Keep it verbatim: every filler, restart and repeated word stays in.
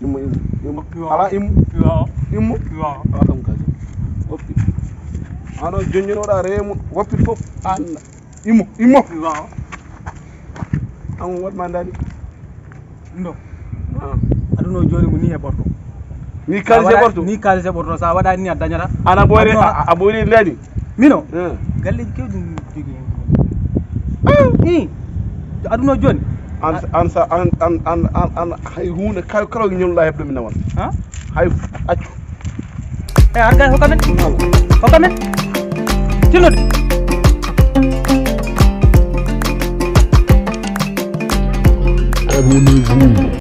Immo, immo, immo. Ala, immo. Yo. Immo. Yo. Awa kam kaji. Woppi. Ano jonjonoɗa reemu, woppi fof. An. Immo, immo. Yo. An, waɗ ma ndani. Ndo. Ah. Aduna o joni mo ni e ɓorto. Ni kalis e ɓorto? Ni kalis e ɓorto, sa waɗani ni a dañata. Ana ɓoyre, a ɓoyre ndani. Mino. Eh. Galleji kewɗi ɗum jogui hen. Ah. Aduna o joni. An an sa an an an an an hay hunde kala kala ñolɗa heɓde mi nawan. Ha? Hay accu. E arga hokka men. Hokka men. Tinode. Abonnez-vous.